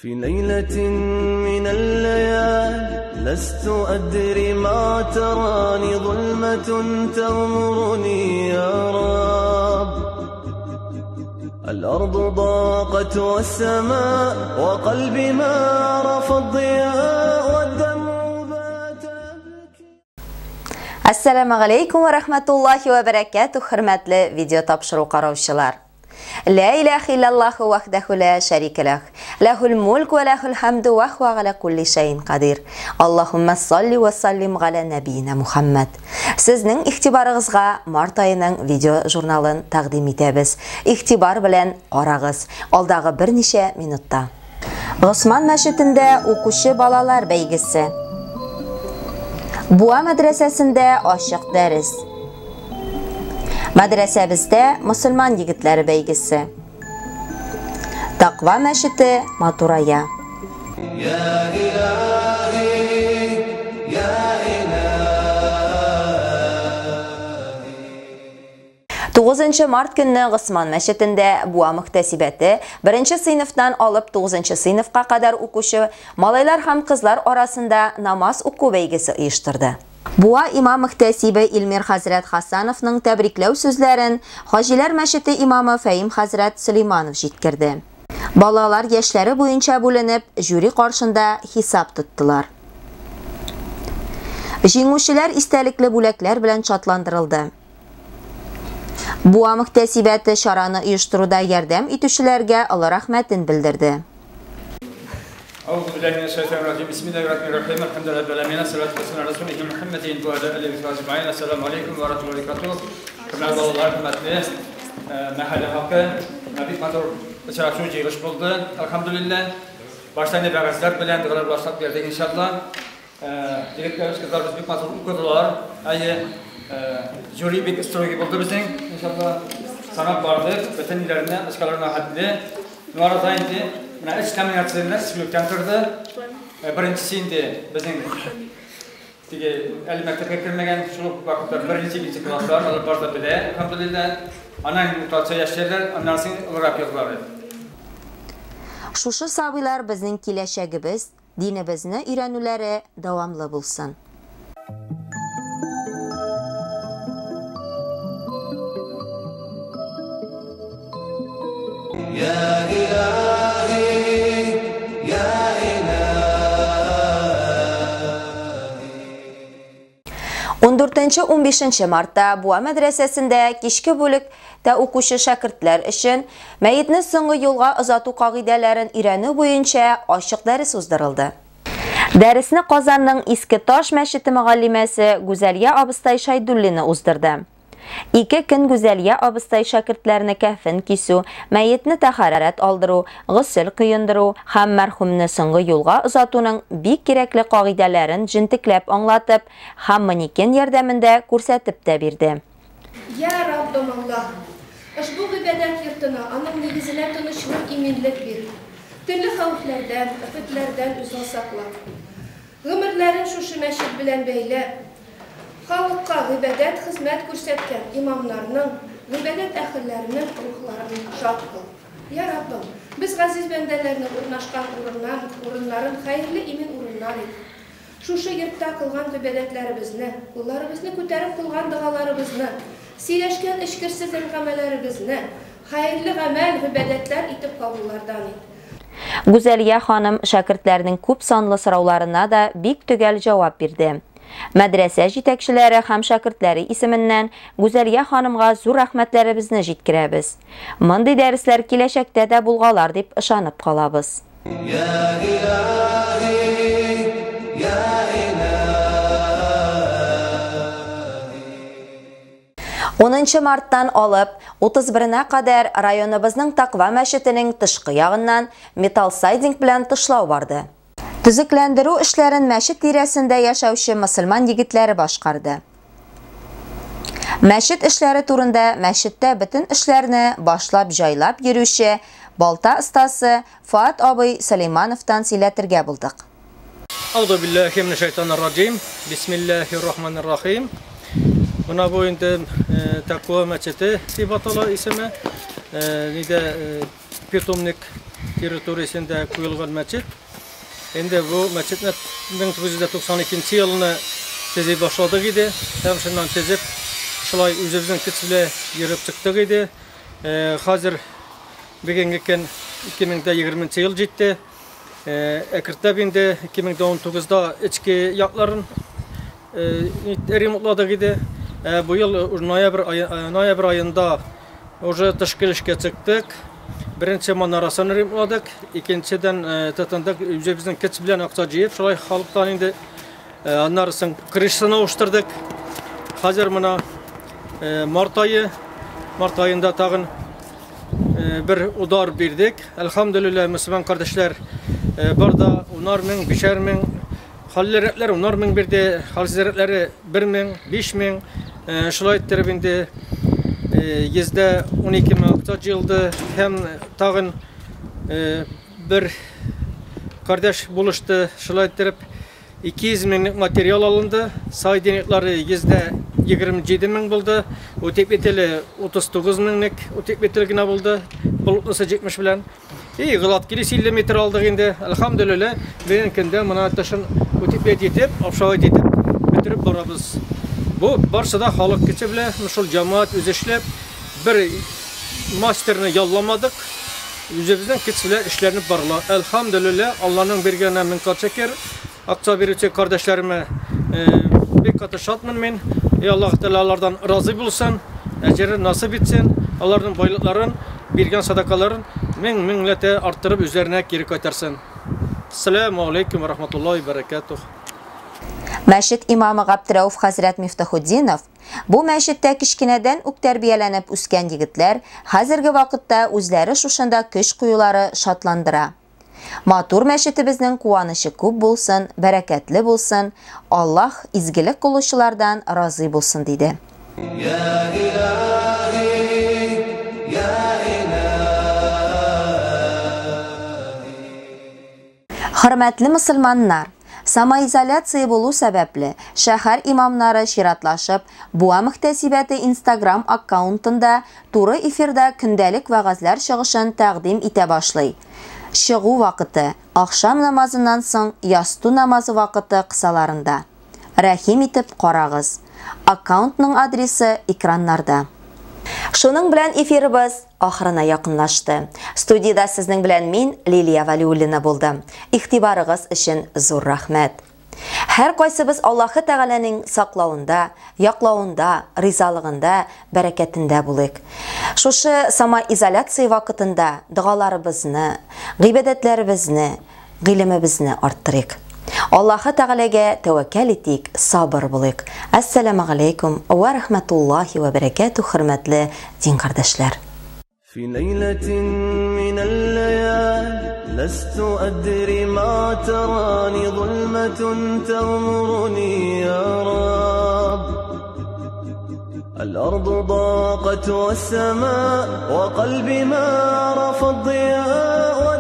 في ليلة من الليالي لست أدري ما تراني ظلمة تغمرني يا رب الأرض ضاقت والسماء وقلبي ما عرف الضياء والدمع بات يبكي. Әссәламү галәйкүм вә рәхмәтуллаһи вә бәрәкәтүһ, хөрмәтле видео тапшыру караучылар. Ла илаһа иллаллаһу вахдаху ла шәрикә ләһ. Ләһул мулк вә ләһул хәмду вә һуә галә кулли шәйин кадир. Аллаһумма салли вә саллим галә нәбиина Мухаммад. Сезнең игътибарыгызга март аеның видео журналын тәкъдим итәбез. Игътибар белән карагыз. Алдагы берничә минутта. Госман мәчетендә укучы балалар бәйгесе. Буа мәдрәсәсендә ачык дәрес. Мәдрәсәбездә мөселман егетләре бәйгесе. Тақва мәчете матурая. Я илаһи, я илаһи. 9 март көнне Госман мәчетендә Буа мөхтәсибәте 1 сыйныфтан алып 9 сыйныфка кадәр укучы малайлар һәм кызлар арасында намаз уку бәйгесе оештырды. Буа имам мөхтәсибе Илмир хәзрәт Хасановның тәбрикләү сүзләрен Хаҗиләр мәчете имамы Фәим хәзрәт Сөләйманов җиткерде. Балалар яшьләре буенча бүленеп, жюри каршында хисап тоттылар. Җиңүчеләр истәлекле бүләкләр белән шатландырылды. Буа мөхтәсибәте чараны оештыруда ярдәм итүчеләргә олы рәхмәтен белдерде. Әүзу биллаһи минәш шайтанир раҗим. Бисмиллаһир-рахманир-рахим. Әлхәмдүлиллаһи раббил аламин. Ассалату вассаламу аля расулиһи Мухаммадин ва аля алиһи ва сахбиһи әҗмәин. Ассаламу алейкум ва рахматуллаһи ва баракатуһ. Хөрмәтле балалар, хөрмәтле мәхәллә халкы, бик матур очрашу җыелыш булды. Әлхәмдүлилләһ. Башта инде вәгазьләр белән догалар башлап бирдек иншалла. Егетләребез, кызларыбыз бик матур укыдылар. Әйе, жюри бик строгий булды безнең. Иншалла санап бардык, бөтен ниләренә, очкаларына хәтле. Ну, арада инде менә өч номинацияне өч бүлектән торды. Беренчесе инде безнең теге әле мәктәпкә кермәгән шул ук вакытта беренче, икенче класслар, алар бар да белә, әлхәмдүлилләһ. Аннан инде уртача яшьләр, аннан соң олырак язлары. Шушы сабыйлар безнең киләчәгебез, динебезне өйрәнүләре дәвамлы булсын. Я илаһи, я илаһи. Ундүртенче, унбишенче мартта Буа мәдрәсәсендә кичке бүлектә укучы шәкертләр өчен мәетне соңгы юлга озату кагыйдәләрен өйрәнү буенча ачык дәрес уздырылды. Дәресне Казанның Иске Таш мәчете мөгаллимәсе Гүзәлия абыстай Шайдуллина уздырды. Ике көн Гүзәлия абыстай шәкертләрне кәфен кисү, мәетне тәһарәт алдыру, госел коендыру һәм мәрхүмне соңгы юлга озатуның бик кирәкле кагыйдәләрен җентекләп аңлатып, һәм манекен ярдәмендә күрсәтеп тә бирде. Я Раббым Аллаһ, ошбу гыйбадәт йортына, аның нигезенә тынычлык, иминлек бир. Төрле хәвефләрдән, афәтләрдән үзең сакла. Гомерләрен шушы мәчет белән бәйләп, халыкка гыйбадәт хезмәт күрсәткән имамнарның, гыйбадәт әһелләренең рухларын шат кыл. Я Раббым, без газиз бәндәләрнең урнашкан урыннарын хәерле имин урыннар ит. Шушы йортта кылган гыйбадәтләребезне, кулларыбызны күтәреп кылган догаларыбызны, сөйләшкән эчкерсез әңгәмәләребезне хәерле гамәл, гыйбадәтләр итеп кабуллардан ит. Гүзәлия ханым шәкертләрнең күп санлы сорауларына да бик төгәл җавап бирде. Мәдрәсә җитәкчеләре һәм шәкертләре исеменнән Гүзәлия ханымга зур рәхмәтләребезне җиткерәбез. Мондый дәресләр киләчәктә дә булгалар дип ышанып калабыз. Я илаһи, я илаһи. Унынчы марттан алып утыз беренә кадәр районыбызның Тақва мәчетенең тышкы ягыннан металл сайдинг белән тышлау барды. Төзекләндерү эшләрен мәчет тирәсендә яшәүче мөселман егетләре башкарды. Мәчет эшләре турында мәчеттә бөтен эшләрне башлап җайлап йөрүче балта остасы Фуат абый Сөләймановтан сөйләтергә булдык. Аузу биллахи минәш шайтанир раҗим. Бисмиллахир рахманир рахим. Менә бу инде Тәкъва мәчете дип атала исеме. Нидә питомник Территориясендә куелган мәчет. Инде бу мәчетне 1992 елны төзи башладык иде. Һәм шуннан төзеп, шулай үзебезнең көч белән йөреп чыктык иде. Хәзер бүгенге көн 2020 ел җитте. Әкренләп инде 2019-да эчке якларын ремонтладык иде. Бу ел ноябрь аенда уже тышкы эшкә чыктык. Беренче манарасын ремонтладык, икенчедән тотындык үзебезнең көч белән акча җыеп, шулай халыктан инде аннарысын крышасын авыштырдык. Хәзер менә март ае, март аенда тагын бер удар бирдек. Әлхәмдүлилләһ, мөселман кардәшләр бар да 10 мең, 5 мең, хәллерәкләр 10 мең бирде, хәлсезрәкләре 1 мең, 5 мең. Шулай иттереп инде 112 мең акча җыелды һәм тагын бер кардәш булышты. Шулай иттереп 200 меңлек материал алынды. Сайдинглары 127 мең булды. Утеплителе 39 меңлек утеплитель генә булды. Болытлысы 70 белән. И гладкий 50 метр алдык инде. Әлхәмдүлилләһ, бүгенге көндә моны тышын утеплить итеп, обшавать итеп бетереп барабыз. Бу барсы да халык көче белән, шул җәмәгать үзе эшләп, бер мастерны ялламадык. Үзебезнең көч белән эшләнеп барыла. Әлхәмдүлилләһ, Алланың биргәненә мең кат шөкер. Акча бирүче кардәшләремә бик каты шатмын мин. И Аллаһ Тәгалә алардан разый булсын, әҗерен насыйп итсен, аларның байлыкларын, биргән садакаларын мең меңләтә арттырып үзләренә кире кайтарсын. Ассаламу алейкум ва рахматуллахи ва баракатух. Мәчет имамы Габдрәүф хәзрәт Мифтахутдинов бу мәчеттә кечкенәдән үк тәрбияләнеп үскән егетләр хәзерге вакытта үзләре шушында көч куюлары шатландыра. Матур мәчетебезнең куанышы күп булсын, бәрәкәтле булсын, Аллаһ изгелек кылучылардан разый булсын, диде. Я илаһи, я илаһи. Хөрмәтле мөселманнар, самоизоляция булу сәбәпле шәһәр имамнары чиратлашып Буа мөхтәсибәте Instagram аккаунтында туры эфирда көндәлек вәгазьләр чыгышын тәкъдим итә башлый. Чыгу вакыты ахшам намазыннан соң ястү намазы вакыты кысаларында. Рәхим итеп карагыз. Аккаунтның адресы экраннарда. Шуның белән эфирыбыз ахырына якынлашты. Студияда сезнең белән мин, Лилия Валиуллина булдым. Игътибарыгыз өчен зур рәхмәт. Һәр кайсыбыз Аллаһы Тәгаләнең саклавында, яклавында, ризалыгында, бәрәкәтендә булыйк. Шушы самоизоляция вакытында догаларыбызны, гыйбадәтләребезне, гыйлемебезне арттырыйк. Аллаһы Тәгаләгә тәвәккәл итик, сабыр булыйк. Ассаламу алейкум ва рахматуллахи ва баракатух, хөрмәтле дин кардәшләр. في ليلة من الليالي لست أدري ما تراني ظلمة تغمرني يا رب الأرض ضاقت والسماء وقلبي ما عرف الضياء.